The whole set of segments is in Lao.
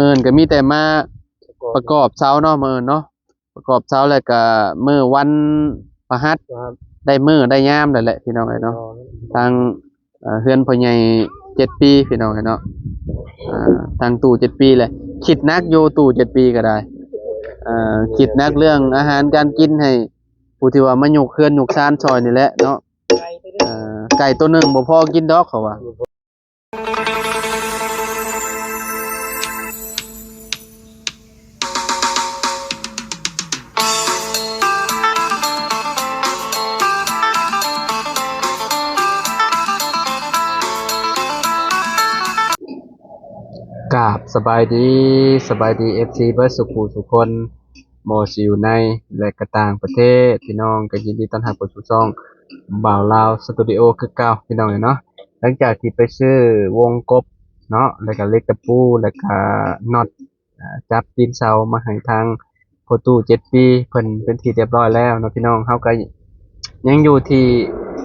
ມື້ອື່ນກໍມີແຕ່ມາປະກອບເສົາເນາະ ມື້ອື່ນເນາະ ປະກອບເສົາ ແລ້ວກໍມື້ວັນພະຫັດ ໄດ້ມື້ໄດ້ຍາມແລ້ວແຫຼະ ພີ່ນ້ອງເອີຍເນາະ. ທາງ ເອີ ເຮືອນພໍ່ໃຫຍ່ເຈັດປີ ພີ່ນ້ອງເອີຍເນາະ ອ່າ ທາງຕູ້ເຈັດປີແຫຼະ ຄິດໜັກຢູ່ຕູ້ເຈັດປີກໍໄດ້ ເອີ ຄິດໜັກເລື່ອງອາຫານການກິນໃຫ້ຜູ້ທີ່ວ່າມາຍົກເຮືອນຍົກຊານຊ່ອຍນີ້ແຫຼະເນາະ. ເອີ ໄກ່ໂຕໜຶ່ງບໍ່ພໍກິນດອກ ເຂົາວ່າ. ກາບສະບາຍດີ ສະບາຍດີ ເອັຟຊີ ເບິດສູ່ຜູ້ສູ່ຄົນ ບໍ່ວ່າຊິຢູ່ໃນ ແລະ ກະຕ່າງປະເທດ ພີ່ນ້ອງ ກໍຍິນດີຕ້ອນຮັບເຂົ້າສູ່ຊ່ອງບ່າວລາວສະຕູດິໂອຄືເກົ່າ ພີ່ນ້ອງເອີຍເນາະ. ຫຼັງຈາກທີ່ໄປຊື້ວົງກົບເນາະ ແລ້ວກໍເຫຼັກຕະປູ ແລ້ວກໍນັອດ ອ່າ ຈັບຕີນເສົາມາໃຫ້ທາງພໍ່ຕູ້ເຈັດປີເພິ່ນເປັນທີ່ຮຽບຮ້ອຍແລ້ວເນາະ ພີ່ນ້ອງ. ເຮົາກໍຍັງຢູ່ທີ່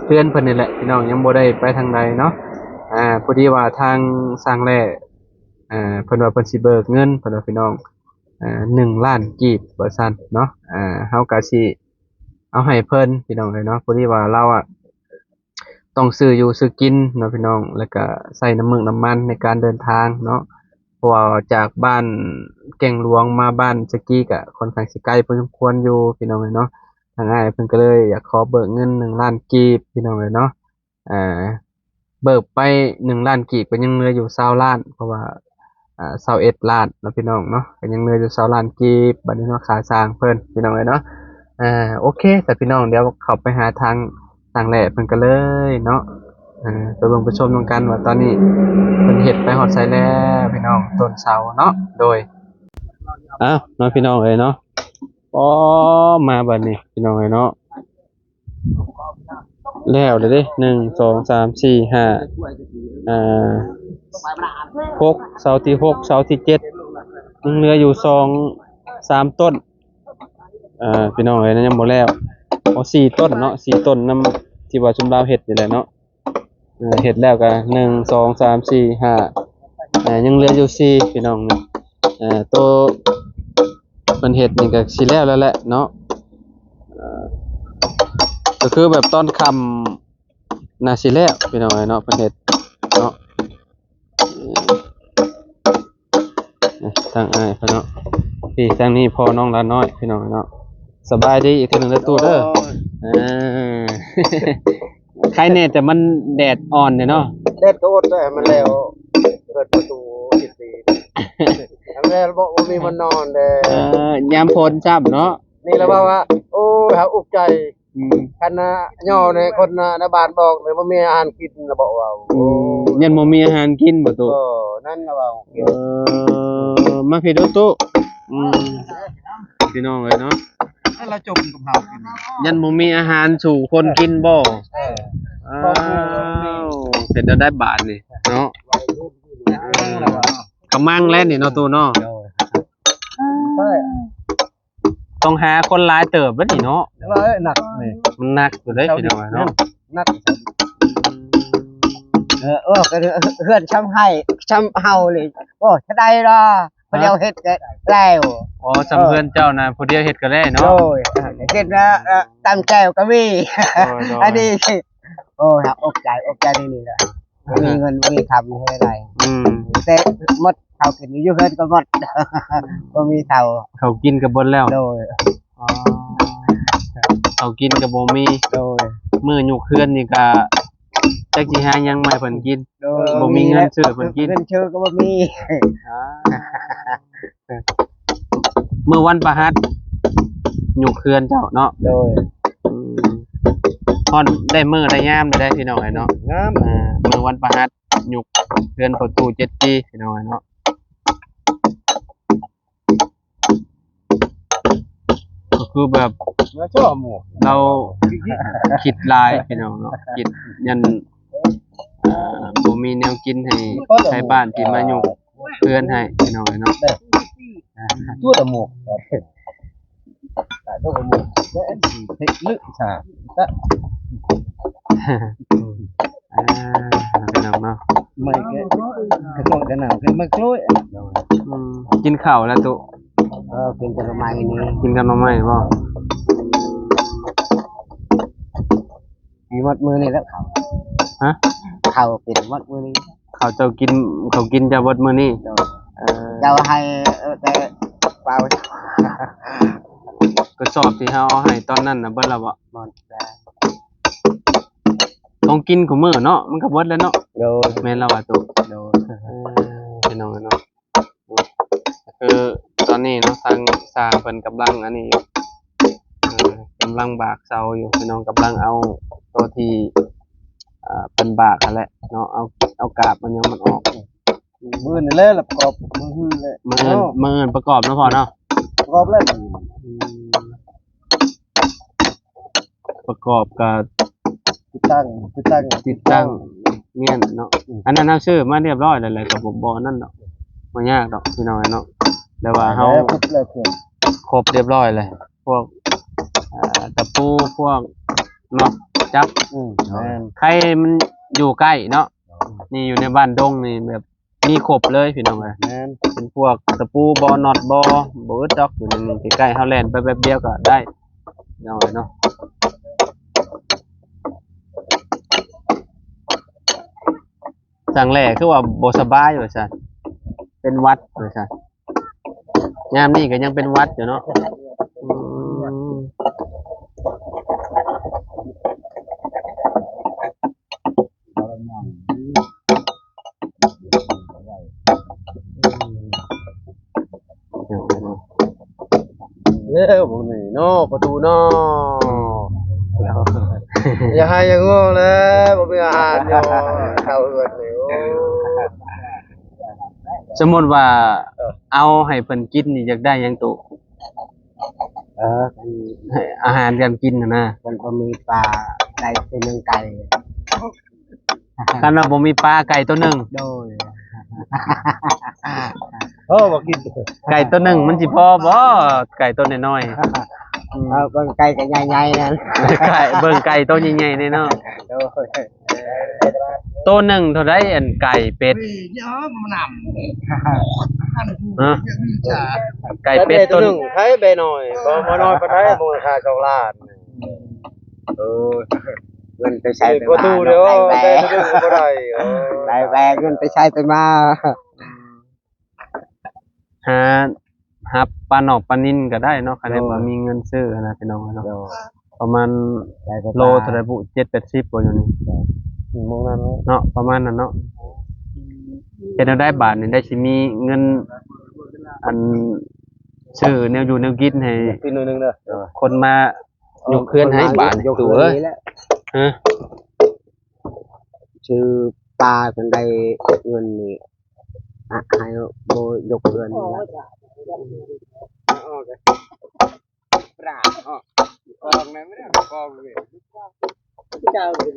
ເຮືອນເພິ່ນນີ້ແຫຼະ ພີ່ນ້ອງ ຍັງບໍ່ໄດ້ໄປທາງໃດເນາະ. ອ່າ ພໍດີວ່າທາງຊ່າງແຫຼ້ ອ່າ ເພິ່ນວ່າເພິ່ນຊິເບີກເງິນ ເພິ່ນວ່າ ພີ່ນ້ອງ ອ່າ ໜຶ່ງລ້ານກີບ ວ່າຊັ້ນເນາະ. ອ່າ ເຮົາກໍຊິເອົາໃຫ້ເພິ່ນ ພີ່ນ້ອງເອີຍເນາະ. ພໍດີວ່າລາວອະ ຕ້ອງຊື້ຢູ່ຊື້ກິນເນາະ ພີ່ນ້ອງ ແລ້ວກະໃຊ້ນ້ຳມັນນ້ຳມັນໃນການເດີນທາງເນາະ ເພາະວ່າຈາກບ້ານແກ້ງຫຼວງມາບ້ານສະກີກະຄ່ອນຂ້າງຊິໄກພໍສົມຄວນຢູ່ ພີ່ນ້ອງເອີຍເນາະ. ທາງອ້າຍເພິ່ນກໍເລີຍຢາກຂໍເບີກເງິນໜຶ່ງລ້ານກີບ ພີ່ນ້ອງເອີຍເນາະ. ອ່າ ເບີກໄປໜຶ່ງລ້ານກີບກໍຍັງເຫຼືອຢູ່ຊາວລ້ານ ເພາະວ່າ ອ່າ ຊາວເອັດລ້ານເນາະ ພີ່ນ້ອງເນາະ ກໍຍັງເຫຼືອຢູ່ຊາວລ້ານກີບ. ບັດນີ້ເນາະ ຄ່າຊ່າງເພິ່ນ ພີ່ນ້ອງເອີຍເນາະ. ອ່າ ໂອເຄ ແຕ່ພີ່ນ້ອງ ດຽວເຂົ້າໄປຫາທາງ ທາງແຫຼ້ເພິ່ນກັນເລີຍເນາະ. ອ່າ ໄປເບິ່ງໄປຊົມນຳກັນວ່າຕອນນີ້ເພິ່ນເຮັດໄປຮອດໃສແລ້ວ ພີ່ນ້ອງ ຕົ້ນເສົາເນາະ. ໂດຍ ອ້າວ ເນາະ ພີ່ນ້ອງເອີຍເນາະ. ອໍ ມາບັດນີ້ ພີ່ນ້ອງເອີຍເນາະ. ແລ້ວເດ້ ໜຶ່ງ ສອງ ສາມ ສີ່ ຫ້າ ອ່າ ຫົກ ເສົາທີຫົກ ເສົາທີເຈັດ ຍັງເຫຼືອຢູ່ສອງ ສາມຕົ້ນ ເອີ ພີ່ນ້ອງເອີຍ ຍັງບໍ່ແລ້ວ. ອໍ ສີ່ຕົ້ນເນາະ ສີ່ຕົ້ນນຳທີ່ວ່າຊຸມລາວເຮັດນີ້ແຫຼະເນາະ. ເອີ ເຮັດແລ້ວກໍ ໜຶ່ງ ສອງ ສາມ ສີ່ ຫ້າ ອ່າ ຍັງເຫຼືອຢູ່ສີ່ ພີ່ນ້ອງນີ້. ເອີ ໂຕ ເພິ່ນເຮັດນີ້ກໍຊິແລ້ວແລ້ວແຫຼະເນາະ. ເອີ ກໍຄືແບບຕອນຄ່ຳໜ້າຊິແລ້ວ ພີ່ນ້ອງເອີຍເນາະ ເພິ່ນເຮັດເນາະ. ເອີ ທາງອ້າຍເພິ່ນເນາະ ນີ້ ທາງນີ້ພໍ່ນ້ອງຫຼານ້ອຍ ພີ່ນ້ອງເນາະ. ສະບາຍດີອີກເທື່ອໜຶ່ງເດີຕູ້ເດີ. ໂອ້ຍ ເອີ ໄຄແນ່ ແຕ່ມັນແດດອ່ອນເດ້ເນາະ. ແດດກໍອົດໄດ້ໃຫ້ມັນແລ້ວ ເປີດປະຕູເອັດດີ ແລ້ວບໍ່ ບໍ່ມີບ່ອນນອນເດ້. ເອີ ຍາມຝົນຊ້ຳເນາະ ນີ້ລະວ່າ ວ່າ ໂອ້ຍ ຫາອຸກໃຈ. ອືມ ຄັນນະ ຍໍໃນຄົນນະ ນະບ້ານບອກເລີຍ ບໍ່ມີອາຫານກິນລະບອກວ່າ. ອືມ ໂອ້ຍ ຍັງບໍ່ມີອາຫານກິນບໍ່ຕູ້? ເອີ ນັ້ນລະວ່າ. ເອີ ມາພີ້ດູຕູ້. ອືມ ພີ່ນ້ອງເອີຍເນາະ ລາວຈົມກັບເຮົາກິນ ຍັງບໍ່ມີອາຫານສູ່ຄົນກິນບໍ່? ເອີ ອ້າວ ເປັນແນວໃດບາດນີ້ເນາະ. ກະມັງແລ້ວນີ້ເນາະ ຕູ້ເນາະ. ໂດຍ ຕ້ອງຫາຄົນຫຼາຍເຕີບເດ້ນີ້ເນາະ. ເອີ ໜັກນີ້ ມັນໜັກຢູ່ເດ້ພີ່ນ້ອງເນາະ ໜັກ. ເອີ ເອີ ກໍເຮືອນຊຳໃຫ້ຊຳເຮົານີ້ ໂອ້ ເທົ່າໃດລະ ຜູ້ດຽວເຮັດກໍແລ້ວ. ອໍ ຊຳເຮືອນເຈົ້ານະ ຜູ້ດຽວເຮັດກໍໄດ້ເນາະ. ໂດຍ ເຮັດແລ້ວ ເອີ ຕຳແຈ່ວກໍມີ. ໂດຍ ໂດຍ ອັນນີ້ ໂອ້ ອົກໃຈ ອົກໃຈນີ້ແຫຼະ ບໍ່ມີເງິນບໍ່ມີຄຳເຮັດໄດ້. ອືມ ແຕ່ໝົດ ເຂົ້າກິນຢູ່ເຮືອນກໍໝົດ ບໍ່ມີເຂົ້າ ເຂົ້າກິນກໍເບິດແລ້ວ. ໂດຍ ອໍ ເຂົ້າກິນກໍບໍ່ມີ. ໂດຍ ມື້ຍົກເຮືອນນີ້ກໍຈັກຊິຫາຫຍັງມາໃຫ້ເພິ່ນກິນ. ໂດຍ ບໍ່ມີເງິນຊື້ເພິ່ນກິນ ເງິນຊື້ກໍບໍ່ມີ. ອ່າ ມື້ວັນພະຫັດຍົກເຮືອນເຈົ້າເນາະ. ໂດຍ ອືມ ຮອດໄດ້ມື້ໄດ້ຍາມໄດ້ພີ່ນ້ອງເອີຍເນາະ. ງາມ ອ່າ ມື້ວັນພະຫັດ ຍຸກເຮືອນພໍ່ຕູ້ເຈັດປີ ພີ່ນ້ອງເນາະ. ກໍຄືແບບ ລາວຄິດຫຼາຍພີ່ນ້ອງເນາະ ຄິດຢ້ານ ເອີ ບໍ່ມີແນວກິນໃຫ້ໄທບ້ານທີ່ມາຍຸກເຮືອນໃຫ້ ພີ່ນ້ອງເນາະ. ຕົວລະໝວກ ຕົວລະໝວກ ເຮັດລຶຊາ ອ່າ ພີ່ນ້ອງເນາະ. ໄມ້ແກະ ກະໂຕະກະໜ່ຳ ຄືໄມ້ໂກ້ຍ. ອືມ ກິນເຂົ້າແລ້ວຕຸ? ເອີ ກິນແຕ່ໜໍ່ໄມ້ນີ້ ກິນກັບໜໍ່ໄມ້ບໍ່? ກິນໝົດມື້ນີ້ແລ້ວເຂົ້າ. ຮະ? ເຂົ້າກິນໝົດມື້ນີ້. ເຂົ້າເຈົ້າກິນ ເຂົາກິນເຈົ້າເບິດມື້ນີ້? ໂດຍ. ເອີ ເຈົ້າໃຫ້ ເອີ ແຕ່ເປົ່າ ກະສອບທີ່ເຮົາເອົາໃຫ້ຕອນນັ້ນນະ ເບິດແລ້ວບໍ່? ໝົດແລ້ວ. ຂອງກິນຂອງມື້ເນາະ ມັນກະເບິດແລ້ວເນາະ. ໂດຍ. ແມ່ນແລ້ວວ່າຕຸ. ໂດຍ. ເອີ ພີ່ນ້ອງເນາະ ຄືຕອນນີ້ເນາະ ທາງຊ່າງເພິ່ນກຳລັງອັນນີ້ຢູ່ ເອີ ກຳລັງບາກເສົາຢູ່ ພີ່ນ້ອງ ກຳລັງເອົາໂຕທີ່ ອ່າ ເພິ່ນບາກຫັ້ນແຫຼະເນາະ ເອົາ ເອົາກາບເອົາຫຍັງມັນອອກ. ມື້ນີ້ແຫຼະ ລະປະກອບ ມື້ອື່ນແຫຼະ ມື້ອື່ນ ເນາະ ມື້ອື່ນປະກອບເນາະພໍ່ເນາະ. ປະກອບແລ້ວ. ອືມ ປະກອບກະຕິດຕັ້ງ ຕິດຕັ້ງ ຕິດຕັ້ງ ຕິດຕັ້ງ ມ້ຽນເນາະ. ອືມ ອັນນັ້ນເຮົາຊື້ມາຮຽບຮ້ອຍແລ້ວ ແລ້ວກະບໍ່ ບໍ່ນັ້ນດອກ ບໍ່ຍາກດອກພີ່ນ້ອງເນາະ. ແຕ່ວ່າເຮົາ ແລ້ວຄົບແລ້ວເຄື່ອງ ຄົບຮຽບຮ້ອຍແລ້ວ ພວກ ເອີ ຕະປູ ພວກນັອດຈັບ. ອືມ ແມ່ນ ໄຄມັນຢູ່ໃກ້ເນາະ. ອືມ ນີ້ຢູ່ໃນບ້ານດົງນີ້ແບບ ມີຄົບເລີຍພີ່ນ້ອງເອີຍ. ແມ່ນ ເປັນພວກຕະປູບໍ ນັອດບໍ ບໍ່ອຶດດອກ ຢູ່ໃນນີ້ໃກ້ໆ ເຮົາແລ່ນໄປແປັບດຽວກະໄດ້ພີ່ນ້ອງເອີຍເນາະ. ຊ່າງແຫຼ້ຄືວ່າບໍ່ສະບາຍວ່າຊັ້ນ ເປັນຫວັດວ່າຊັ້ນ. ຍາມນີ້ກະຍັງເປັນຫວັດຢູ່ເນາະ. ອືມ ແລ້ວພວກນີ້ເນາະ ປະຕູເນາະ. ຢ່າໄຫ້ຢ່າງໍແລ້ວ ບໍ່ມີອາຫານຢູ່ ເຂົ້າເຮືອນນີ້. ໂອ້ ສົມມຸດວ່າ ເອີ ເອົາໃຫ້ເພິ່ນກິນນີ້ ຢາກໄດ້ຫຍັງໂຕ? ເອີ ອັນ ໃຫ້ອາຫານການກິນຫັ້ນນະ. ເພິ່ນບໍ່ມີປາ ໄດ້ແຕ່ໜຶ່ງໄກ່. ຄັນວ່າບໍ່ມີປາ ໄກ່ໂຕໜຶ່ງ. ໂດຍ. ໂອ້ ບໍ່ກິນ ໄກ່ໂຕໜຶ່ງມັນຊິພໍບໍ່? ໄກ່ໂຕນ້ອຍໆ. ອືມ ເອົາເບິ່ງໄກ່ກະໃຫຍ່ໆນັ້ນ ໄກ່ ເບິ່ງໄກ່ໂຕໃຫຍ່ໆນີ້ເນາະ. ໂດຍ. ໂຕໜຶ່ງເທົ່າໃດ ອັນໄກ່ເປັດ? ຮະ? ໄກ່ເປັດໂຕໜຶ່ງ ໄຂ່ແບນ້ອຍ ບໍ່ ບໍ່ນ້ອຍປານໃດ ມູນຄ່າສອງລ້ານ. ໂອ້ຍ ເງິນໄປໃຊ້ໄປມາ ປະຕູເດີ ໄດ້ແບ ໄດ້ແບ ເງິນໄປໃຊ້ໄປມາ. ຫາຮັບປານອກປານິນກະໄດ້ເນາະ ຄັນແມ່ນວ່າມີເງິນຊື້ຫັ້ນນະພີ່ນ້ອງເນາະ. ໂດຍ. ປະມານໂລເທົ່າໃດບຸ ເຈັດແປດສິບບໍ່ຢູ່ນີ້? ໂດຍ. ປະມານນັ້ນເນາະ ປະມານນັ້ນເນາະ. ເຮັດແນວໃດບາດນີ້ ໄດ້ຊິມີເງິນ ອັນ ຊື້ແນວຢູ່ແນວກິນໃຫ້ ກິນໜ້ອຍໜຶ່ງເດີ ຄົນມາຍົກເຮືອນໃຫ້ບາດນີ້ ຕູ້ເອີຍ. ຮະ? ຊື້ປາຈົນໄດ້ເງິນນີ້ ອະ ໃຫ້ບໍ່ຍົກເຮືອນນີ້ລະ.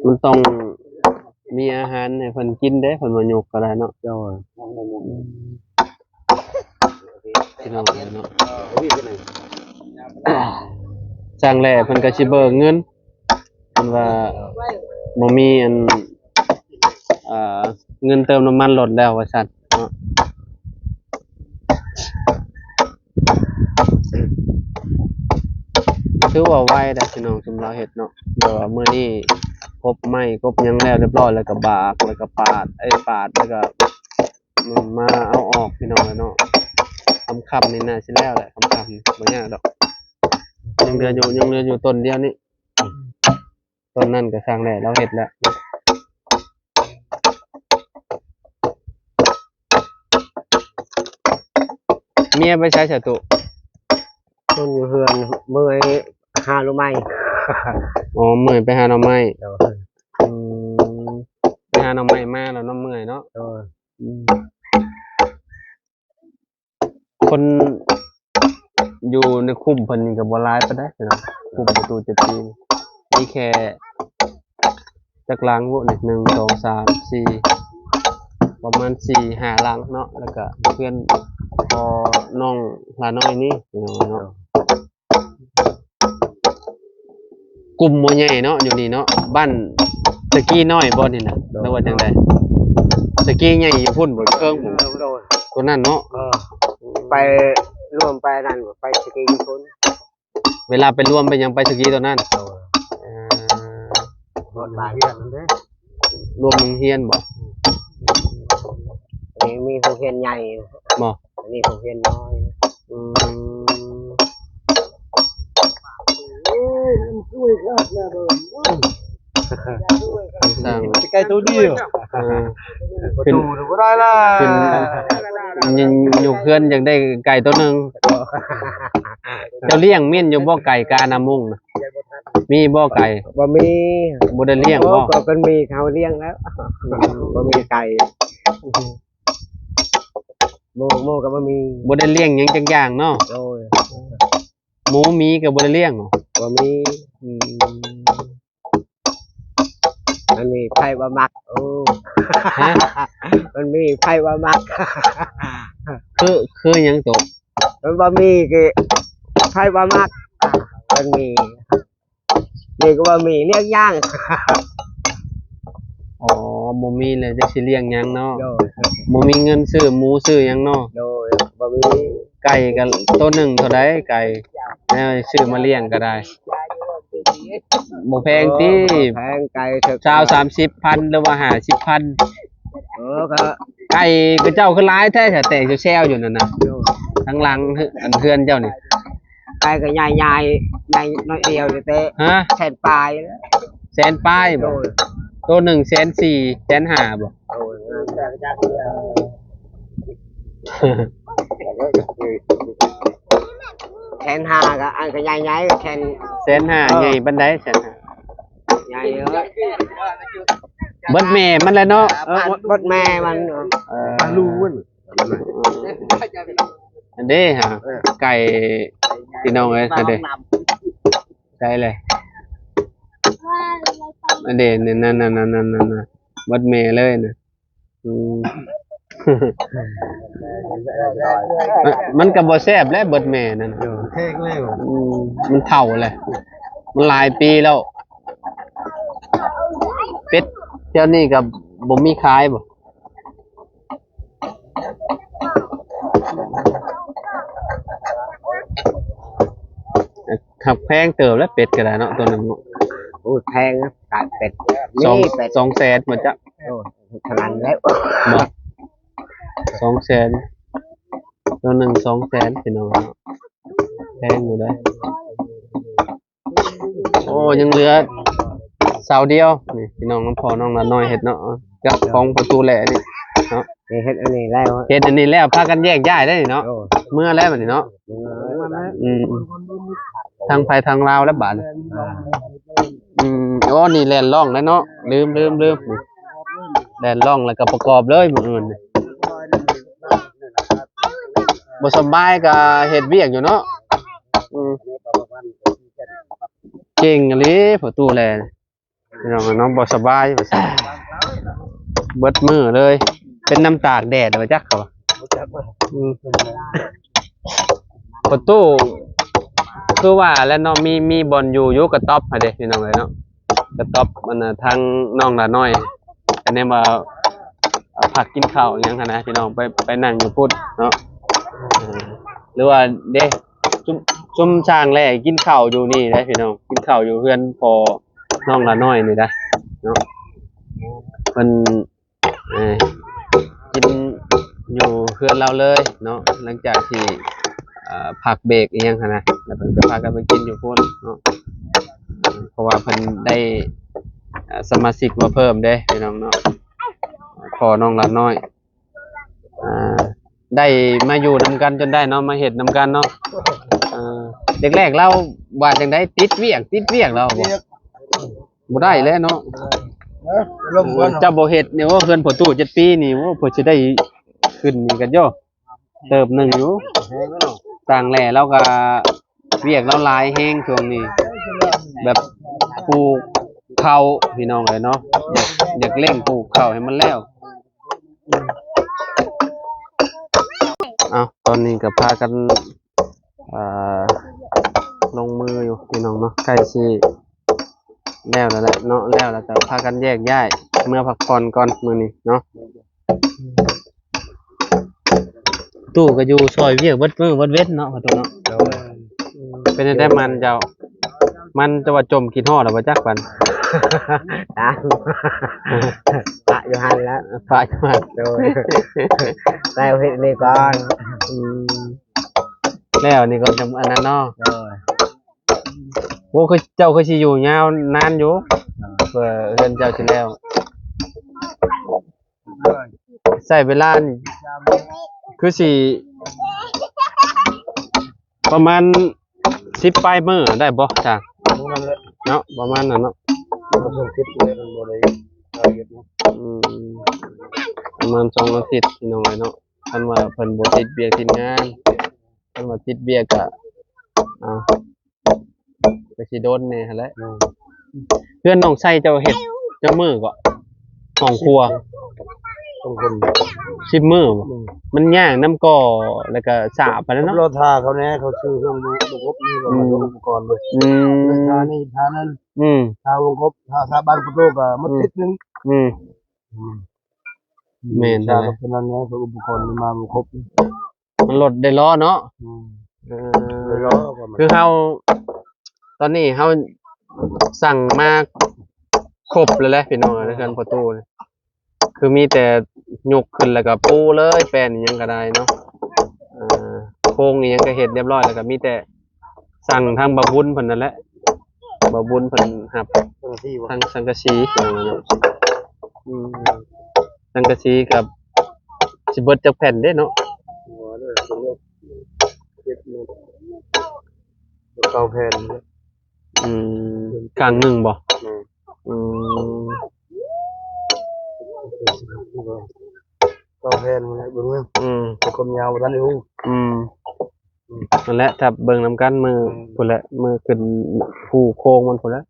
ມັນຕ້ອງມີອາຫານໃຫ້ເພິ່ນກິນເດ້ ເພິ່ນມາຍົກກະໄດ້ເນາະ. ໂດຍ. ພີ່ນ້ອງເນາະ ຊ່າງແຫຼ້ເພິ່ນກະຊິເບີກເງິນ ເພິ່ນວ່າບໍ່ມີອັນ ເອີ ເງິນເຕີມນ້ຳມັນລົດແລ້ວວ່າຊັ້ນເນາະ. ຖືວ່າໄວເດ້ພີ່ນ້ອງ ຊຸມລາວເຮັດເນາະ. ແບບວ່າມື້ນີ້ກົບໄມ້ກົບຫຍັງແລ້ວຮຽບຮ້ອຍ ແລ້ວກະບາກ ແລ້ວກະປາດ ເອີຍ ປາດ ແລ້ວກະ ມາເອົາອອກພີ່ນ້ອງເອີຍເນາະ. ຄ່ຳໆນີ້ໜ້າຊິແລ້ວແຫຼະ ຄ່ຳໆນີ້ບໍ່ຍາກດອກ. ຍັງເຫຼືອຢູ່ ຍັງເຫຼືອຢູ່ຕົ້ນດຽວນີ້ ຕົ້ນນັ້ນກະຊ່າງແຫຼ້ລາວເຮັດແລ້ວ. ເມຍໄປໃສສະຕຸ? ຄົນຢູ່ເຮືອນ ເມື່ອຍຫາໜໍ່ໄມ້. ອໍ ເມື່ອຍໄປຫາໜໍ່ໄມ້. ໂດຍ. ອືມ ໄປຫາໜໍ່ໄມ້ມາແລ້ວເນາະ ເມື່ອຍເນາະ. ໂດຍ. ອືມ ຄົນຢູ່ໃນຄຸ້ມເພິ່ນນີ້ກະບໍ່ຫຼາຍປານໃດພີ່ນ້ອງ. ຄຸ້ມປະຕູເຈັດປີ ມີແຄ່ຈັກຫຼັງບຸນີ້ ໜຶ່ງ ສອງ ສາມ ສີ່ ປະມານສີ່ຫ້າຫຼັງເນາະ. ແລ້ວກະເຮືອນພໍ່ນ້ອງຫຼ້ານ້ອຍນີ້ພີ່ນ້ອງເນາະ. ກຸ່ມໝໍໃຫຍ່ເນາະ ຢູ່ນີ້ເນາະ. ບ້ານຕະກີນ້ອຍບໍ່ນີ້ນະ? ໂດຍ. ຫຼືວ່າຈັ່ງໃດ? ຕະກີ້ໃຫຍ່ຢູ່ພຸ້ນບໍ່ ເຄິ່ງບໍ່? ໂດຍ ໂຕນັ້ນເນາະ. ເອີ ໄປລວມໄປນັ້ນ ໄປຕະກີ້ຢູ່ພຸ້ນ. ເວລາໄປລວມໄປຫຍັງ ໄປຕະກີ້ໂຕນັ້ນ. ໂດຍ ເອີ ຮອດບ້ານເຮືອນນັ້ນເດ້. ລວມໂຮງຮຽນບໍ່? ນີ້ມີໂຮງຮຽນໃຫຍ່ບໍ່? ອັນນີ້ໂຮງຮຽນນ້ອຍ. ອືມ ເອີ ມັນຊ່ວຍຄັກນະເບິ່ງ ໄກ່ໂຕດຽວ. ເອີ ປະຕູບໍ່ໄດ້ລະ ຂຶ້ນ ຍົກເຮືອນຢາກໄດ້ໄກ່ໂຕໜຶ່ງ. ເຈົ້າລ້ຽງແມ່ນຢູ່ບໍ່ ໄກ່ການາມຸງນະ? ມີບໍ່ໄກ່? ບໍ່ມີ. ບໍ່ໄດ້ລ້ຽງບໍ່? ໂອ້ ກໍ ກໍມີເຂົາລ້ຽງແລ້ວ ບໍ່ມີໄກ່. ໝູ ໝູກໍບໍ່ມີ. ບໍ່ໄດ້ລ້ຽງຫຍັງຈັກຢ່າງເນາະ? ໂດຍ. ໝູໝີກໍບໍ່ໄດ້ລ້ຽງເນາະ? ບໍ່ມີ. ອືມ ມັນມີໃຜບໍ່ມັກ. ໂອ້ ຮະ? ມັນມີໃຜບໍ່ມັກ. ຄື ຄືຫຍັງໂຕ? ມັນບໍ່ມີກໍໃຜບໍ່ມັກ. ມັນມີ ນີ້ກໍບໍ່ມີລ້ຽງຫຍັງ. ອໍ ບໍ່ມີແລ້ວຈັກຊິລ້ຽງຫຍັງເນາະ? ໂດຍ. ບໍ່ມີເງິນຊື້ໝູຊື້ຫຍັງເນາະ? ໂດຍ ບໍ່ມີ. ໄກ່ກໍໂຕໜຶ່ງເທົ່າໃດ? ໄກ່ແນວຊື້ມາລ້ຽງກໍໄດ້ ບໍ່ແພງຕິ? ໂອ້ ບໍ່ແພງ. ໄກ່ເຖິກຊາວສາມສິບພັນ ຫຼືວ່າຫ້າສິບພັນ. ເອີ ກໍໄກ່ຂະເຈົ້າຄືຫຼາຍແທ້ ແຕກແຊວໆຢູ່ນັ້ນນະ. ໂດຍ. ທາງຫຼັງ ອັນເຮືອນເຈົ້ານີ້ ໄກ່ກໍໃຫຍ່ໆ ໃຫຍ່ໜ້ອຍດຽວແຕ່ ຮະ? ແສນປາຍ. ແສນປາຍບໍ່? ໂດຍ. ໂຕໜຶ່ງແສນສີ່ ແສນຫ້າບໍ່? ໂດຍ. ແສນຫ້າກໍ ອັນກໍໃຫຍ່ໆ ກໍແສນ ແສນຫ້າ. ເອີ ໃຫຍ່ປານໃດແສນຫ້າ? ໃຫຍ່ເອີຍ ເບິດແມ່ມັນແຫຼະເນາະ. ເອີ ເບິດແມ່ມັນ. ເອີ ອັນເດ້ຫາ ເອີ ໄກ່ ພີ່ນ້ອງເອີຍ ອັນເດ້ ໃສ່ເລີຍ ອັນເດ້ ນັ້ນໆໆໆໆ ເບິດແມ່ເລີຍນະ. ອືມ ມັນ ມັນກໍບໍ່ແຊບແຫຼະ ເບິດແມ່ນັ້ນນະ. ເອີ ແພງແລ້ວ. ອືມ ມັນເຖົ້າແຫຼະ ມັນຫຼາຍປີແລ້ວ. ເປັດແຖວນີ້ກໍບໍ່ມີຂາຍບໍ່? ຄັກແພງເຕີບແຫຼະ ເປັດກໍໄດ້ເນາະ ໂຕໜຶ່ງເນາະ. ໂອ້ ແພງນະ ຕາດເປັດ ສອງ ມີເປັດ ສອງແສນບໍ່ຈັກ? ໂອ້ ເທົ່ານັ້ນແຫຼະ ບໍ່ ສອງແສນ ໂຕໜຶ່ງສອງແສນ ພີ່ນ້ອງເນາະ ແພງຢູ່ເດ້. ໂອ້ ຍັງເຫຼືອເສົາດຽວນີ້ ພີ່ນ້ອງ ນຳພໍ່ນ້ອງຫຼານ້ອຍເຮັດເນາະ ກັບຂອງປະຕູແຫຼະນີ້ເນາະ. ເຮັດອັນນີ້ແລ້ວ ເຮັດອັນນີ້ແລ້ວ ພາກັນແຍກຍ້າຍໄດ້ນີ້ເນາະ. ໂອ້ ເມືອແລ້ວບັດນີ້ເນາະ. ເມືອແລ້ວ. ອືມ ທາງໄທທາງລາວແລ້ວບາດນີ້. ອືມ ໂອ້ ນີ້ແລ່ນລ່ອງແລ້ວເນາະ. ລືມ ລືມ ລືມ ນີ້ແລ່ນລ່ອງແລ້ວກໍປະກອບເລີຍມື້ອື່ນນີ້. ບໍ່ສະບາຍກໍເຮັດວຽກຢູ່ເນາະ. ອືມ ເກັ່ງອີ່ຫຼີພໍ່ຕູ້ແລ ພີ່ນ້ອງເນາະ. ບໍ່ສະບາຍວ່າຊັ້ນ ເບິດມື້ເລີຍ ເປັນນ້ຳຕາກແດດວ່າຈັກເຂົາວ່າ. ອືມ ພໍ່ຕູ້ ຄືວ່າແຫຼະເນາະ ມີ ມີບ່ອນຢູ່ຢູ່ກະຕ໊ອບຫັ້ນເດ້ ພີ່ນ້ອງເອີຍເນາະ. ກະຕ໊ອບ ອັນນ່າ ທາງນ້ອງຫຼານ້ອຍ ອັນນີ້ວ່າ ພັກກິນເຂົ້າຫຍັງຫັ້ນນະ ພີ່ນ້ອງ ໄປ ໄປນັ່ງຢູ່ພຸ້ນເນາະ. ເອີ ຫຼືວ່າເດ້ ຊຸມ ຊຸມຊ່າງແລ່ກິນເຂົ້າຢູ່ນີ້ເດ້ ພີ່ນ້ອງ ກິນເຂົ້າຢູ່ເຮືອນພໍ່ນ້ອງຫຼານ້ອຍນີ້ນະເນາະ. ເພິ່ນ ເອີ ກິນຢູ່ເຮືອນລາວເລີຍເນາະ ຫຼັງຈາກທີ່ ເອີ ພັກເບຣກອີ່ຫຍັງຫັ້ນນະ ແລ້ວເພິ່ນກໍພາກັນໄປກິນຢູ່ພຸ້ນເນາະ. ເອີ ເພາະວ່າເພິ່ນໄດ້ ເອີ ສະມາຊິກມາເພີ່ມເດ້ ພີ່ນ້ອງເນາະ ພໍ່ນ້ອງຫຼານ້ອຍ. ອ່າ ໄດ້ມາຢູ່ນຳກັນຈົນໄດ້ເນາະ ມາເຮັດນຳກັນເນາະ. ເອີ ແລກໆລາວວ່າຈັ່ງໃດ ຕິດວຽກ ຕິດວຽກລາວບໍ່ ບໍ່ໄດ້ແລ້ວເນາະ. ເອີ ເຈົ້າບໍ່ເຮັດນີ້ ໂອ້ ເຮືອນພໍ່ຕູ້ເຈັດປີນີ້ ໂອ້ ເພິ່ນຊິໄດ້ຂຶ້ນນີ້ກັນຢູ່ເຕີບໜຶ່ງຢູ່. ຊ່າງແຫຼະລາວກໍວຽກລາວຫຼາຍແຮງຊ່ວງນີ້ ແບບປູກເຂົ້າ ພີ່ນ້ອງເອີຍເນາະ ຢາກ ຢາກເລັ່ງປູກເຂົ້າໃຫ້ມັນແລ້ວ. ເອົ້າ ຕອນນີ້ກໍພາກັນ ເອີ ລົງມືຢູ່ ພີ່ນ້ອງເນາະ ໃກ້ຊິແລ້ວແລ້ວແຫຼະເນາະ. ແລ້ວ ແລ້ວກໍພາກັນແຍກຍ້າຍເມືອພັກຜ່ອນກ່ອນມື້ນີ້ເນາະ. ຕູ້ກໍຢູ່ຊ່ອຍວຽກເບິດມື້ເບິດເວັນເນາະ ພໍ່ຕູ້ເນາະ. ໂດຍ. ເປັນຈັ່ງໃດມັນເຈົ້າ? ມັນຈະວ່າຈົ່ມຄິດຮອດແລ້ວບໍ່ຈັກບັດ. ຕາມ ປະຢູ່ຫັ້ນແຫຼະ ປະຢູ່ຫັ້ນ. ໂດຍ. ແຕ່ເຮັດນີ້ກ່ອນ. ອືມ ແລ້ວນີ້ກໍຈະອັນນັ້ນເນາະ. ໂດຍ. ໂອ້ ຄືເຈົ້າຄືຊິຢູ່ຍາວນານຢູ່ ເພື່ອເຮືອນເຈົ້າຊິແລ້ວ. ໃຊ້ເວລານີ້ຄືຊິປະມານສິບປາຍມື້ໄດ້ບໍ່ ຊ່າງ? ເນາະ ປະມານນັ້ນເນາະ. ປະມານສອງອາທິດ ພີ່ນ້ອງເອີຍເນາະ. ຄັນວ່າເພິ່ນບໍ່ຕິດວຽກຕິດງານ ຄັນວ່າຕິດວຽກກະ ອ່າ ກະຊິດົນແດ່ຫັ້ນແຫຼະ. ອືມ ເຮືອນນ້ອງໄຊເຈົ້າເຮັດຈັກມື້ເກາະ? ຫ້ອງຄົວ ສອງຄົນ ສິບມື້ບໍ່? ອືມ ມັນຍາກນຳກໍ່ ແລ້ວກະສາບຫັ້ນແຫຼະເນາະ. ລໍຖ້າເຂົາແດ່ ເຂົາຊື້ເຄື່ອງບົວກບົບນີ້ ອືມ ມາອຸປະກອນເລີຍ. ອືມ ຖ້ານີ້ ຖ້ານັ້ນ ອືມ ຖ້າວົງກົບ ຖ້າສາບານປະຕູກະໝົດ ອືມ ທິດໜຶ່ງ. ອືມ ອືມ ແມ່ນ ສາບ ແລ້ວເທົ່ານັ້ນແຫຼະ ເພາະອຸປະກອນມັນມາບໍ່ຄົບ. ມັນລົດໄດ້ລໍ້ເນາະ. ອືມ ເອີ ໄດ້ລໍ້ ຄືເຮົາ ຕອນນີ້ເຮົາສັ່ງມາຄົບແລ້ວແຫຼະ ພີ່ນ້ອງເອີຍ ເຮືອນປະຕູນີ້ ຄືມີແຕ່ຍົກຂຶ້ນແລ້ວກໍປູເລີຍ ແປ້ນອີ່ຫຍັງກໍໄດ້ເນາະ. ເອີ ໂຄງອີ່ຫຍັງກໍເຮັດຮຽບຮ້ອຍ ແລ້ວກໍມີແຕ່ ສັ່ງທາງບ່າວບຸນເພິ່ນນັ້ນແຫຼະ ບ່າວບຸນເພິ່ນຮັບ ສັງກະສີບໍ່? ທາງສັງກະສີ ອືມ ສັງກະສີກັບ ຊິເບິດຈັກແຜ່ນເດ້ເນາະ? ຫົວເດີ ເຈັດແຜ່ນ ເກົ້າແຜ່ນ. ອືມ ຂ້າງໜຶ່ງບໍ່? ແມ່ນ. ອືມ ເກົ້າແຜ່ນ ເບິ່ງເບິ່ງ. ອືມ ແຕ່ຄວາມຍາວບໍ່ທັນໄດ້ຮູ້. ອືມ ອືມ ນັ້ນແຫຼະ ຖ້າເບິ່ງນຳກັນມື້ ອືມ ພຸ້ນແຫຼະ ມື້ຂຶ້ນພູໂຄງມັນພຸ້ນແຫຼະ.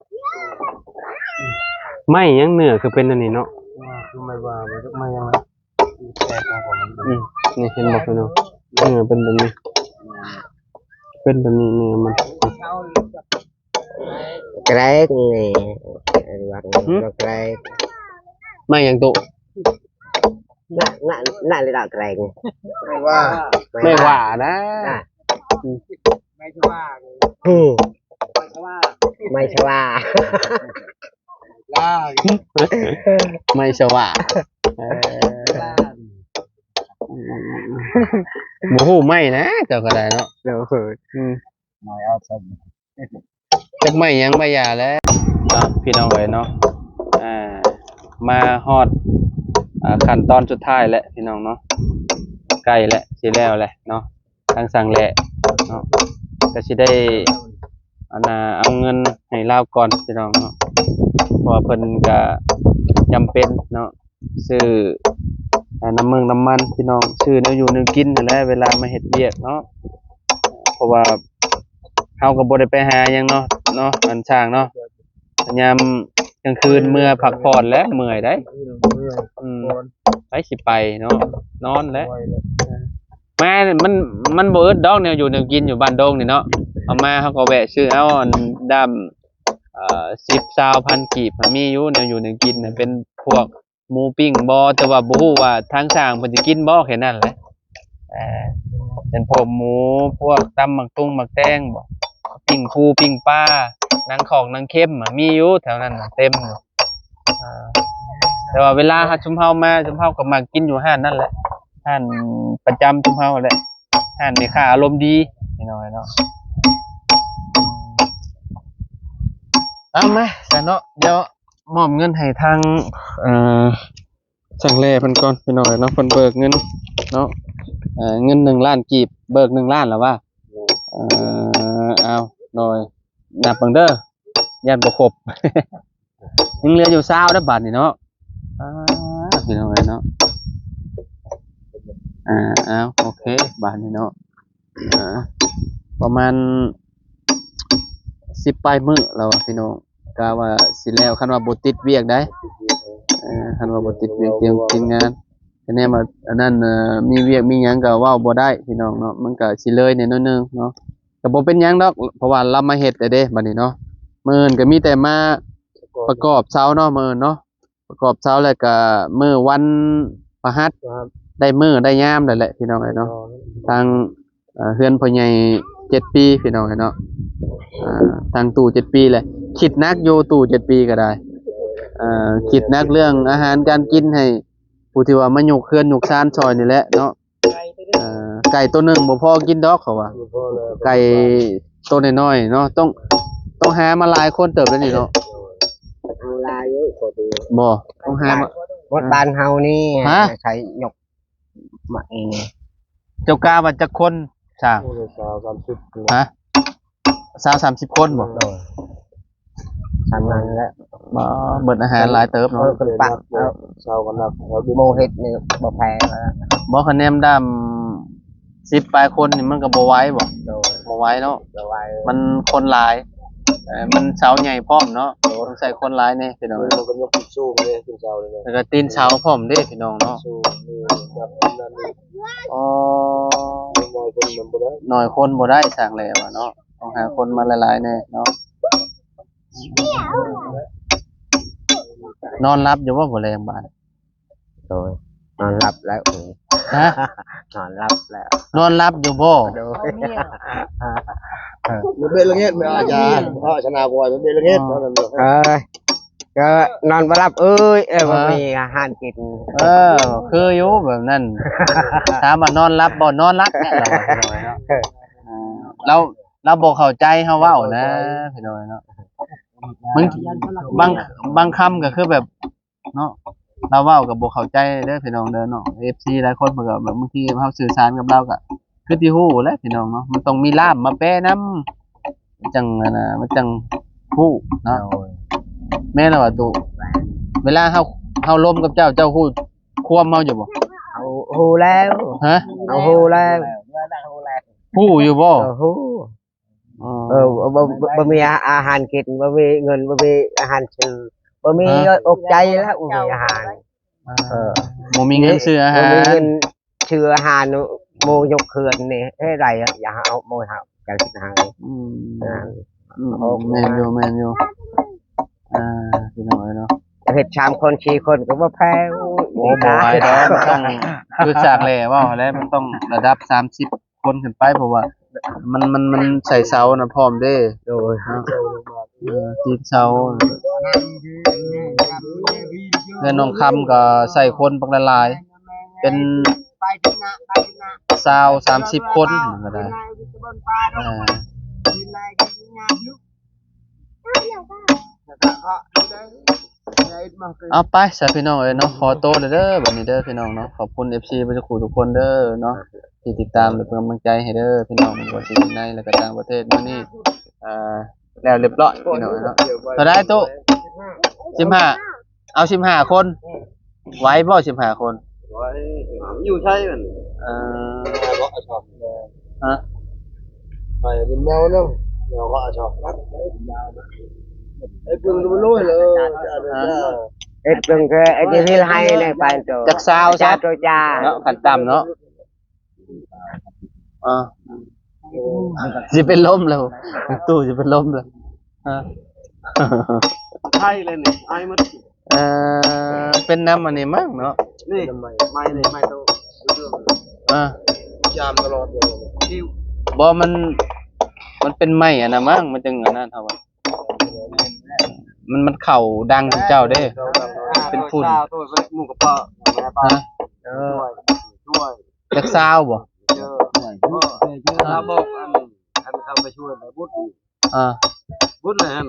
ໄມ້ຫຍັງເນື້ອຄືເປັນອັນນີ້ເນາະ? ວ່າຄືໄມ້ວ່າ ບໍ່ຈັກໄມ້ຫຍັງນະ. ອືມ ນີ້ເຫັນບໍ່ພີ່ນ້ອງ? ເນື້ອເປັນແບບນີ້ ເປັນແບບນີ້ເນື້ອມັນ. ແກຣກນີ້ ອັນວ່າ ຫືມ? ແກຣກ ໄມ້ຫຍັງໂຕ? ນະ ນະ ນະ ແກຣກ ໄມ້ວ່າ ໄມ້ວ່ານະ. ອືມ ໄມ້ຊະວາ ອືມ ໄມ້ຊະວາ ໄມ້ຊະວາ ໄມ້ຊະວາ. ເອີ ບໍ່ຮູ້ໄມ້ນະ ເຈົ້າກໍໄດ້ເນາະ. ໂດຍ. ອືມ ໄມ້ອາດ ຈັກໄມ້ຫຍັງໄມ້ຢາແຫຼະເນາະ ພີ່ນ້ອງເອີຍເນາະ. ອ່າ ມາຮອດ ອ່າ ຂັ້ນຕອນສຸດທ້າຍແລ້ວ ພີ່ນ້ອງເນາະ ໃກ້ແລ້ວ ຊິແລ້ວແຫຼະເນາະ. ທາງຊ່າງແຫຼະເນາະ ກໍຊິໄດ້ ອັນນ່າ ເອົາເງິນໃຫ້ລາວກ່ອນ ພີ່ນ້ອງເນາະ ເພາະວ່າເພິ່ນກໍຈຳເປັນເນາະ ຊື້ ອ່າ ນ້ຳເມືອງນ້ຳມັນ ພີ່ນ້ອງ ຊື້ແນວຢູ່ແນວກິນຫັ້ນແຫຼະ ເວລາມາເຮັດວຽກເນາະ. ເພາະວ່າເຮົາກໍບໍ່ໄດ້ໄປຫາຫຍັງເນາະ ເນາະ ອັນຊ່າງເນາະ ຍາມກາງຄືນເມືອພັກຜ່ອນແຫຼະ ເມື່ອຍໄດ໋. ອືມ ໄປຊິໄປເນາະ ນອນແຫຼະ. ມາ ມັນ ມັນບໍ່ອຶດດອກ ແນວຢູ່ແນວກິນຢູ່ບ້ານດົງນີ້ເນາະ. ເຮົາມາເຮົາກໍແວະຊື້ເອົາ ອັນ ດ້າມ ເອີ ສິບ ຊາວພັນກີບ ມີຢູ່ ແນວຢູ່ແນວກິນນະ ເປັນພວກ ໝູປີ້ງບໍ່ ແຕ່ວ່າບໍ່ຮູ້ວ່າທາງຊ່າງເພິ່ນຊິກິນບໍ່ ແຄ່ນັ້ນແຫຼະ. ເອີ ເປັນພວກໝູ ພວກຕຳໝາກຕຸງໝາກແຕງບໍ່ ປີ້ງປູປີ້ງປາ ໜັງຂອງໜັງເຄັມ ມີຢູ່ແຖວນັ້ນນະ ເຕັມຢູ່. ເອີ ແຕ່ວ່າເວລາເຮົາ ຊຸມເຮົາມາ ຊຸມເຮົາກໍມັກກິນຢູ່ຮ້ານນັ້ນແຫຼະ ຮ້ານປະຈຳຊຸມເຮົາແຫຼະ ຮ້ານແມ່ຄ້າອາລົມດີ ພີ່ນ້ອງເນາະ. ເອົາມາຊະເນາະ ດຽວ ມອບເງິນໃຫ້ທາງ ເອີ ຊ່າງແຫຼເພິ່ນກ່ອນ ພີ່ນ້ອງເນາະ. ເພິ່ນເບີກເງິນເນາະ ເອີ ເງິນໜຶ່ງລ້ານກີບ ເບີກໜຶ່ງລ້ານແລ້ວວ່າ. ເອີ ເອົາ ໂດຍ ນັບເບິ່ງເດີ ຢ້ານບໍ່ຄົບ ຍັງເຫຼືອຢູ່ຊາວເດີບາດນີ້ເນາະ. ອ່າ ພີ່ນ້ອງເອີຍເນາະ ອ່າ ເອົາ ໂອເຄ ບາດນີ້ເນາະ ອ່າ ປະມານສິບປາຍມື້ແລ້ວ ພີ່ນ້ອງ ກະວ່າຊິແລ້ວ ຄັນວ່າບໍ່ຕິດວຽກໃດ໋. ເອີ ຄັນວ່າບໍ່ຕິດວຽກ ຕຽມທີມງານ ຄະແນນວ່າອັນນັ້ນ ເອີ ມີວຽກມີຫຍັງກໍເວົ້າບໍ່ໄດ້ ພີ່ນ້ອງເນາະ ມັນກໍຊິເລີຍແດ່ໜ້ອຍໜຶ່ງເນາະ. ກໍບໍ່ເປັນຫຍັງດອກ ເພາະວ່າລາວມາເຮັດແລ້ວເດ້ ບັດນີ້ເນາະ. ມື້ອື່ນກໍມີແຕ່ມາປະກອບເສົາເນາະ ມື້ອື່ນເນາະ ປະກອບເສົາ ແລ້ວກະມື້ວັນ ປ ພະຫັດ ໄດ້ມື້ໄດ້ຍາມແລ້ວແຫຼະພີ່ນ້ອງເອີຍເນາະ. ທາງ ເອີ ເຮືອນພໍ່ໃຫຍ່ເຈັດປີພີ່ນ້ອງເອີຍເນາະ. ອ່າ ທາງຕູ້ເຈັດປີແຫຼະ ຄິດໜັກຢູ່ຕູ້ເຈັດປີກໍໄດ້. ເອີ ຄິດໜັກເລື່ອງອາຫານການກິນໃຫ້ຜູ້ທີ່ວ່າມາຍົກເຮືອນຍົກຊານຊ່ອຍນີ້ແຫຼະເນາະ. ເອີ ໄກ່ໂຕໜຶ່ງບໍ່ພໍກິນດອກເຂົາວ່າ. ບໍ່ພໍແລ້ວ ໄກ່ໂຕນ້ອຍໆເນາະ. ຕ້ອງ ຕ້ອງຫາມາຫຼາຍຄົນເຕີບເດ້ນີ້ເນາະ. ເອົາຫຼາຍຢູ່ ບໍ່ ຕ້ອງຫາມາ ໝົດບ້ານເຮົານີ້ ຮະ ໃຊ້ຍົກມາເອງ. ເຈົ້າກາວ່າຈັກຄົນຊ່າງ? ໂອ້ຍ ຊາວສາມສິບ ຮະ? ຊາວສາມສິບຄົນບໍ່? ໂດຍ ສ່ຳນັ້ນແຫຼະ. ບໍ່ ເບິດອາຫານຫຼາຍເຕີບເນາະ. ເອີ ເປັນປັກ ເອີ ເຊົາກັນນະ ໂມເຮັດນີ້ບໍ່ແພ້ແລ້ວ. ບໍ່ ຄະແນນດຳ ສິບປາຍຄົນນີ້ມັນກໍບໍ່ໄຫວບໍ່? ໂດຍ ບໍ່ໄຫວເນາະ ບໍ່ໄຫວ. ມັນຄົນຫຼາຍ ເອີ ມັນເສົາໃຫຍ່ພ້ອມເນາະ. ໂດຍ ຕ້ອງໃຊ້ຄົນຫຼາຍແດ່ພີ່ນ້ອງ. ໂດຍ ມັນກໍຍົກສູງເດ້ ຕີນເສົາເດ້ ແລ້ວກໍຕີນເສົາພ້ອມເດ້ພີ່ນ້ອງເນາະ. ສູງນີ້ແບບນັ້ນນີ້. ອໍ ນ້ອຍຄົນມັນບໍ່ໄດ້ ນ້ອຍຄົນບໍ່ໄດ້ ຊ່າງແຫຼວ່າເນາະ. ຕ້ອງຫາຄົນມາຫຼາຍໆແດ່ເນາະ. ນອນຫຼັບຢູ່ບໍ່ມື້ແລງບາດ? ໂດຍ ນອນຫຼັບແລ້ວ. ຮະ? ນອນຫຼັບແລ້ວ. ນອນຫຼັບຢູ່ບໍ່? ໂດຍ ບໍ່ມີ. ເອີ ມັນເປັນລະເງດແມ່ອາຈານ ເພາະຊະນາກວຍມັນເປັນລະເງດ. ອໍ ເອີ ກໍນອນບໍ່ຫຼັບເອີຍ ເອີ ບໍ່ມີອາຫານກິນ. ເອີ ຄືຢູ່ແບບນັ້ນ. ຖາມວ່ານອນຫຼັບບໍ່? ນອນຫຼັບແຫຼະ ລາວວ່າ. ເອີ ລາວ ລາວບໍ່ເຂົ້າໃຈເຮົາເວົ້ານະ ພີ່ນ້ອງເນາະ. ບາງ ບາງ ບາງຄຳກໍຄືແບບ ເນາະ ລາວເວົ້າກໍບໍ່ເຂົ້າໃຈເດີພີ່ນ້ອງເດີເນາະ. ເອັຟຊີຫຼາຍຄົນເພິ່ນກໍແບບ ບາງທີເຮົາສື່ສານກັບລາວກໍຄືທີ່ຮູ້ແຫຼະພີ່ນ້ອງເນາະ. ມັນຕ້ອງມີລ່າມມາແປນຳ ມັນຈັ່ງ ອັນນ່າ ມັນຈັ່ງຮູ້ເນາະ. ໂດຍ ແມ່ນແລ້ວວ່າຕູ້ ແມ່ນ. ເວລາເຮົາ ເຮົາລົມກັບເຈົ້າ ເຈົ້າຮູ້ຄວາມເຮົາຢູ່ບໍ່? ເຮົາຮູ້ແລ້ວ. ຮະ? ເຮົາຮູ້ແລ້ວ. ຮູ້ຢູ່ບໍ່? ເອີ ຮູ້. ອໍ ເອີ ບໍ່ ບໍ່ ບໍ່ມີອາ ອາຫານກິນ ບໍ່ມີເງິນ ບໍ່ມີອາຫານຊື້ ບໍ່ມີ ຮະ? ອົກໃຈແລ້ວ ບໍ່ມີອາຫານ. ອ່າ ເອີ ບໍ່ມີເງິນຊື້ອາຫານ ບໍ່ມີເງິນຊື້ອາຫານ. ໂມຍົກເຮືອນນີ້ເຮັດໃດ ຢ່າເອົາໂມຫາ ເຈົ້າຄິດຫາ. ອືມ ອືມ ແມ່ນຢູ່ ແມ່ນຢູ່. ອ່າ ພີ່ນ້ອງເອີຍເນາະ ເຮັດສາມຄົນສີ່ຄົນກໍບໍ່ແພ້. ໂອ້ຍ ບໍ່ ບໍ່ໄຫວດອກ ມັນຕ້ອງ ຄືຈາກແຫຼເວົ້າຫັ້ນແຫຼະ ມັນຕ້ອງລະດັບສາມສິບ ຄົນຂຶ້ນໄປ ເພາະວ່າມັນ ມັນ ມັນໃສ່ເສົານະພ້ອມເດ້. ໂດຍ ເນາະ ເອີ ຕີນເສົາ ເຮືອນນ້ອງຄຳກໍໃສ່ຄົນບັກຫຼາຍໆ ເປັນຊາວສາມສິບຄົນກໍໄດ້. ເອີ ເອົາໄປຊະພີ່ນ້ອງເອີຍເນາະ ຂໍໂຕແລ້ວເດີ ບັດນີ້ເດີພີ່ນ້ອງເນາະ. ຂອບຄຸນເອັຟຊີເບິດທຸກຜູ້ທຸກຄົນເດີເນາະ ທີ່ຕິດຕາມ ແລະ ເປັນກຳລັງໃຈໃຫ້ເດີພີ່ນ້ອງ ບໍ່ວ່າຊິຢູ່ໃນ ແລະ ກໍຕ່າງປະເທດ. ມື້ນີ້ ອ່າ ແລ້ວລຽບຮ້ອຍພີ່ນ້ອງເນາະ. ເທົ່າໃດຕູ້? ສິບຫ້າ ເອົາສິບຫ້າຄົນ ໄຫວບໍ່ສິບຫ້າຄົນ? ໄຫວ. ຢູ່ໃສມັນ? ເອີ ຮະ? ໄປເປັນແນວນຳ ແນວກໍອາຊອກ ໄອ້ເພິ່ນກໍບໍ່ຮູ້ເລີຍ. ເຮັດເພິ່ນແຄ່ໄອ້ທີ່ເຮັດໃຫ້ໃນປານໂຕ ຈັກຊາວຊະ ໂຕຈາເນາະ ຂັ້ນຕ່ຳເນາະ. ອ່າ ຊິເປັນລົມແລ້ວ ຕູ້ຊິເປັນລົມແລ້ວ. ຮະ? ໄທເລີຍນີ້ ໄອໝົດ. ເອີ ເປັນນຳອັນນີ້ມັ້ງເນາະ ນີ້ໄມ້ນີ້ ໄມ້ໂຕ ອ່າ ຍາມຕະຫຼອດເລີຍ. ບໍ່ ມັນ ມັນເປັນໄມ້ອັນນັ້ນມັ້ງ ມັນຈຶ່ງອັນນັ້ນເຮົາວ່າ ມັນ ມັນເຂົ້າດັງເຈົ້າເດ້ ເປັນຝຸ່ນ. ເອີ ຈັກຊາວບໍ່? ລາວບອກອັນ ອັນເຂົາໄປຊ່ວຍແລ້ວບຸດ ອ່າ ບຸດແລ້ວຫັ້ນ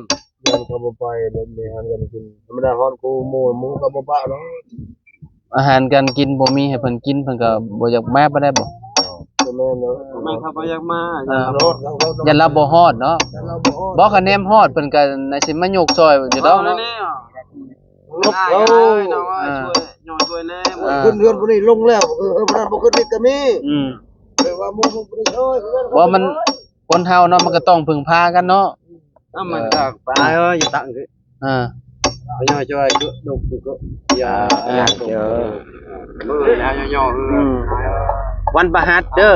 ເຂົາບໍ່ໄປ ແບບນີ້ ອາຫານການກິນ ທຳມະດາຮອດຄູ່ໝູ່ ໝູ່ກໍບໍ່ປະເນາະ. ອາຫານການກິນບໍ່ມີໃຫ້ເພິ່ນກິນ ເພິ່ນກໍບໍ່ຢາກມາປານໃດບໍ? ກໍແມ່ນເນາະ ແມ່ນເຂົາບໍ່ຢາກມາ. ເອີ ຢ້ານລາວບໍ່ຮອດເນາະ ຢ້ານລາວບໍ່ຮອດ. ບໍ່ ຄັນແນມຮອດເພິ່ນກໍໜ້າຊິມາຍົກຊ່ອຍຢູ່ດອກເນາະ. ເອີ ຊ່ວຍ ຍ່ອງຊ່ວຍແດ່. ເອີ ເພິ່ນເຮືອນຜູ້ນີ້ລົງແລ້ວ ເອີ ເອີ ຜູ້ນັ້ນບໍ່ຂຶ້ນອີກກໍມີ. ອືມ ແຕ່ວ່າໝູ່ບໍ່ໄດ້ຊ່ອຍ ບໍ່ ມັນ ຄົນເຮົາເນາະ ມັນກໍຕ້ອງເພິ່ງພາກັນເນາະ. ເອົາມັນກໍໄປ ເອີ ຢູ່ຕັ້ງຄື ເອີ ຍ່ອຍຈອຍດຸກກໍຢ່າ ເອີ ເອີ ມື້ແລ້ວຍ່ອຍໆ ອືມ ວັນພະຫັດເດີ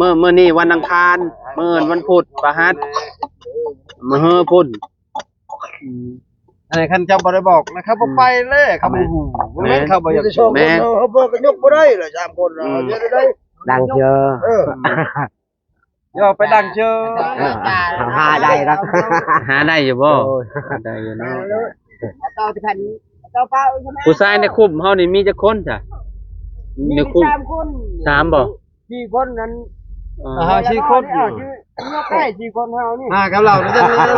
ມື້ ມື້ນີ້ວັນອັງຄານ ມື້ອື່ນວັນພຸດ ພະຫັດ ມື້ເຮີພຸ້ນ. ອືມ ອັນນີ້ຄັນເຈົ້າບໍ່ໄດ້ບອກນະ ເຂົາບໍ່ໄປເລີຍ ເຂົາບໍ່ຮູ້ ບໍ່ແມ່ນເຂົາບໍ່ຢາກ ແມ່ນ ເຮົາບອກກໍຍົກບໍ່ໄດ້ລະ ສາມຄົນ ອືມ ເຮັດໄດ້ ດັງເທື່ອ ເອີ ຢ່າໄປດັງເຊີ ເອີ ຫາໄດ້ລະ ຫາໄດ້ຢູ່ບໍ່? ໂອ້ຍ ຫາໄດ້ຢູ່ເນາະ ເອົາຕໍ່ທີ່ຄັນ ເອົາຕໍ່ເປົ່າ ຜູ້ຊາຍໃນຄຸ້ມເຮົານີ້ມີຈັກຄົນຊະ? ໃນຄຸ້ມ ມີສາມຄົນ ສາມບໍ່? ສີ່ຄົນນັ້ນ ເອີ ຫາສີ່ຄົນ ເອົາ ຍກໃຫ້ສີ່ຄົນເຮົານີ້ ຫາກັບລາວ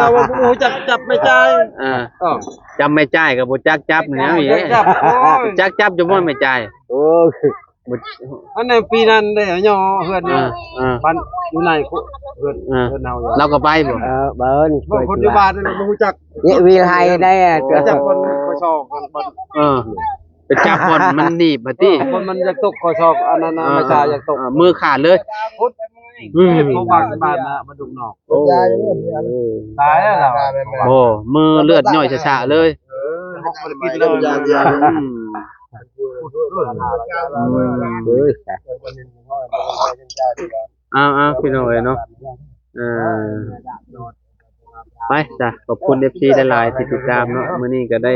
ລາວບໍ່ຮູ້ຈັກຈັບໄມ້ຈ່າຍ ເອີ ເອີ ຈັບໄມ້ຈ່າຍກໍບໍ່ຈັກຈັບແນວນີ້ ຈັກຈັບ ໂອ້ຍ ຈັກຈັບຢູ່ບໍ່ໄມ້ຈ່າຍ? ໂອ້ຍ ບໍ່ ອັນນັ້ນປີນັ້ນເດ້ ຍໍເຮືອນ ເອີ ເອີ ບ້ານຢູ່ໃນເຮືອນ ເອີ ເຮືອນເຮົາ ລາວກໍໄປບໍ່? ເອີ ເບິ່ງ ບໍ່ ຄົນຢູ່ບ້ານນັ້ນບໍ່ຮູ້ຈັກ ເຍະ ວິໄລໄດ້ ໂອ້ ຈັກຄົນ ຂ້ອຍຊອກ ເອີ ໄປຈັບບ່ອນມັນໜີບຫັ້ນຕິ ເອີ ບ່ອນມັນຢາກຕົກ ຂ້ອຍຊອກ ອັນນັ້ນນະ ເອີ ໄມ້ຈ່າຍຢາກຕົກ ເອີ ມືຂາດເລີຍ ອືມ ຂອງບ້ານ ບ້ານນະ ບ້ານດົງນອກ ໂອ້ ຕາຍແລ້ວລາວ ໂອ້ ມືເລືອດຍ້ອຍຊະໆເລີຍ ເອີ ບໍ່ໄດ້ກິນເລີຍ ອືມ ເອີ ເອົາໆ ພີ່ນ້ອງເອີຍເນາະ ເອີ ໄປຊະ ຂອບຄຸນເອັຟຊີຫຼາຍໆທີ່ຕິດຕາມເນາະ ມື້ນີ້ກໍໄດ້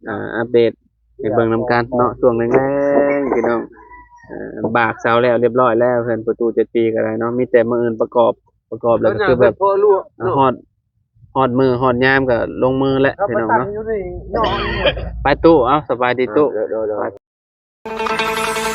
ອ່າ ອັບເດດໃຫ້ເບິ່ງນຳກັນເນາະ ຊ່ວງແລງໆ ພີ່ນ້ອງ ເອີ ບາກເສົາແລ້ວ ລຽບຮ້ອຍແລ້ວ ເຮືອນປະຕູເຈັດປີກໍໄດ້ເນາະ ມີແຕ່ມື້ອື່ນປະກອບ ປະກອບແລ້ວກໍຄືແບບ ຮອດ ຮອດມື້ຮອດຍາມກໍລົງມືແຫຼະ ພີ່ນ້ອງເນາະ ໄປຕູ້ ເອົາ ສະບາຍດີຕູ້ ໂດຍໆ.